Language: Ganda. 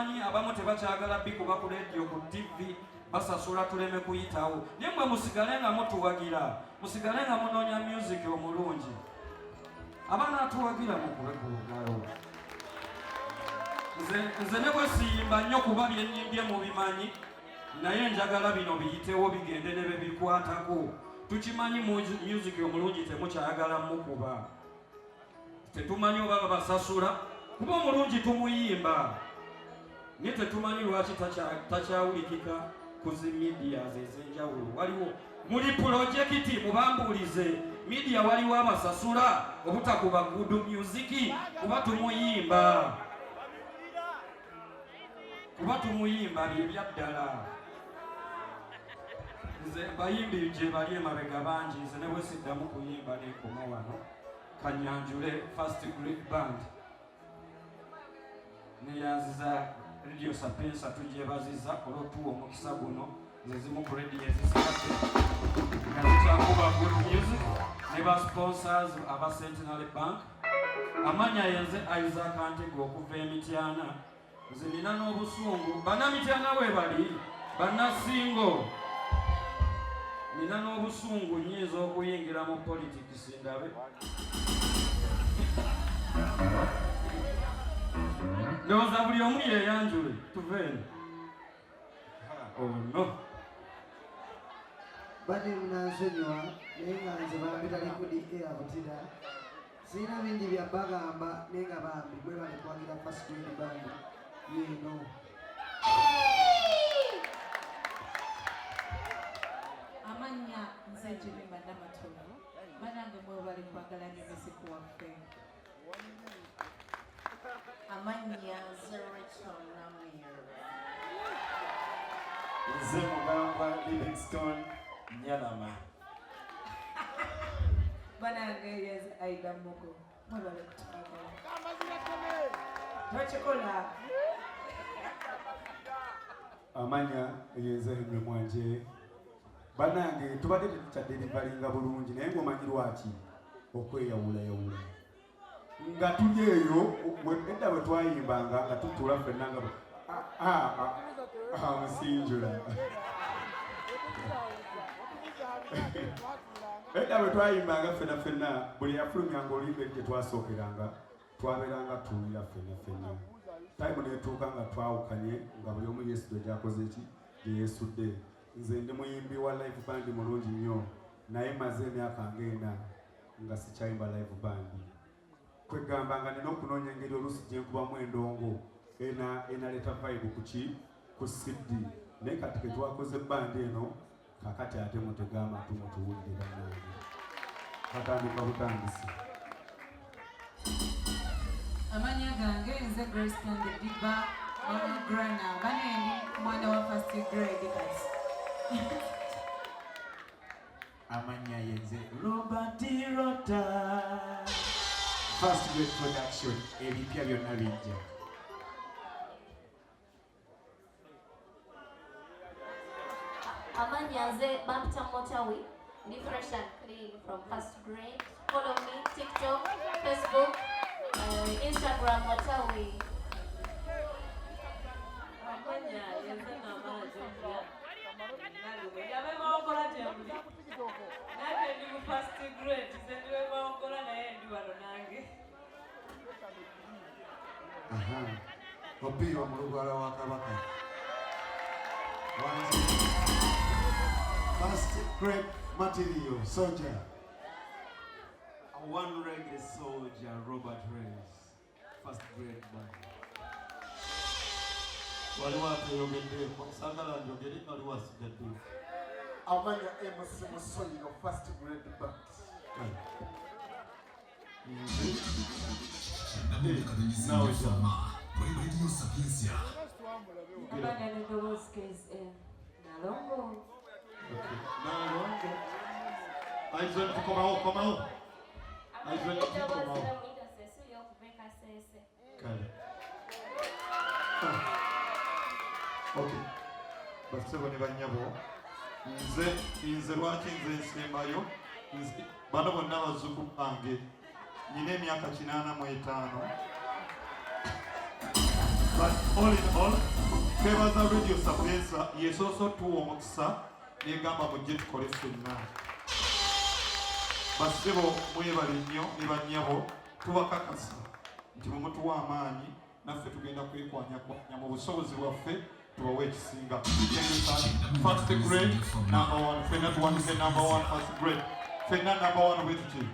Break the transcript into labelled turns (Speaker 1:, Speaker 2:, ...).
Speaker 1: Tukimanyi abamu tebakyagala bikuba ku leediyo, ku TV, basasula tuleme kuyitawo, naye mwe musigale nga mutuwagira, musigale nga munoonya music omulungi. Abanaatuwagira mukube ku lugalo. Nze ne bwe siyimba nnyo, kuba byenyimbye mubimanyi, naye njagala bino biyitewo, bigende ne bebikwatako. Tukimanyi music omulungi temukyayagala mukuba, tetumanyi oba babasasula, kuba omulungi tumuyimba, naye tetumanyi lwaki takyawulikika ku zi medias ez'enjawulo. Waliwo muli pulojekiti, mubambuulize media, waliwo abasasula obutakuba good music? Kuba tumuyimba, kuba tumuyimba byebya ddala. Nze bayimbi gye bali emabega bangi, nze ne bwe siddamu kuyimba nenkoma wano. Kanyanjule First Grade Band. Neyanziza Radio Sapientia, tugyebaziza olw'otuwa omukisa guno. Nze zimu ku radio ezisigadde nga zikyakuba good music, ne ba sponsors aba Centenary Bank. Amanya yenze Isaac Antego okuva Emityana. Nze nina n'obusungu, bannamityana we bali, bannasingo, nina n'obusungu, nyinza okuyingira mu politics ndabe. Ndowooza buli omu yeeyanjule, tuve eno. Ono.
Speaker 2: Badde munansonyiwa, naye nga nze bampita Likudi era Butira. Sirina bingi bya bagamba, naye nga bambi mwebale kuwagira First Grade Band yeeno.
Speaker 3: Amannya nze Jemima Namatovu. Banange, mwebale kwagala nnyo music waffe.
Speaker 4: Amannya nze Rachel Namir.
Speaker 5: Nze Mugambwa Livingstone Nyanama.
Speaker 3: Banange, yenze Aida Mugo. Mwebale kutwagala. Tokikola.
Speaker 5: Amanya yenze Henry Mwanje. Bannange, tubadde tetukyadeliveringa bulungi, naye ng'omanyi lwaki? Okweyawulayawula nga tuli eyo. Edda bwe twayimbanga nga tutuula ffenna nga musinjula. Edda bwe twayimbanga ffenna ffenna, buli yafulumyanga oluyimba eri gye twasookeranga, twabeeranga tuwulira ffenna ffenna. Time netuuka nga twawukanye, nga buli omu yeesudde gyakoze ki gye yeesudde. Nze ndi muyimbi wa live band mulungi nnyo, naye maze emyaka ng'ena nga sikyayimba live band. Kwegamba nga nina okunoonya engeri oluusi gye nkubamu endongo ena enaleeta vibe ku ki ku CD. Naye kati ke twakoze band eno, kakati ate mutege amatu mutuwulire. Bannange, katandika butandisi.
Speaker 3: Amanya gange nze Grace Tande Diva, Mama Grana. Bane, ndi mwana wa First Grade kati.
Speaker 6: Amanya yenze Robert Rota. First Grade Production, ebipya byonna bijja.
Speaker 4: Amanya nze bampita Motawi. Ndi fresh and clean from First Grade. Follow me TikTok, Facebook, Instagram, Motawi.
Speaker 7: Amanya yenze Namala Jovia. Abemawokola gye muli, nange ndi mu First Grade. Nze ndi wemawokola, naye ndi wano nange.
Speaker 8: Aha. Opiyo Mulugwala wa Kabaka. Wanzi. First grade material soldier.
Speaker 9: A one reggae soldier, Robert Reyes, First Grade Band.
Speaker 10: Waliwo ateyogeddeeko, saagala njogere, waliwo asigadde.
Speaker 8: Amanya MC Musoyiro, First Grade Band.
Speaker 10: Nawe jama.
Speaker 11: Radio Sapientia.
Speaker 3: Amanya n'eddoboozi KSN Nalongo.
Speaker 10: Nalongo Aizon, tukomawo, komawo Aizon, tukomawo.
Speaker 4: Amanya Cecilia okuva e Kasese.
Speaker 10: Kale.
Speaker 12: Okay. Bassebo ne bannyabo, nze lwaki nze nsembayo? Bano bonna bazzukulu bange. Nyina emyaka 85. But all in all, twebaza Radio Sapienza yesoose otuwa omukisa negamba mujje tukole ffenna. Bassebo mwebale nnyo ne bannyabo, tubakakasa nti bwe mutuwa amaanyi naffe tugenda kwekwanyakwanya mu busobozi bwaffe tubawe ekisinga. First Grade number one, ffenna tuwandike number one, First Grade, ffenna number one bwe tuti.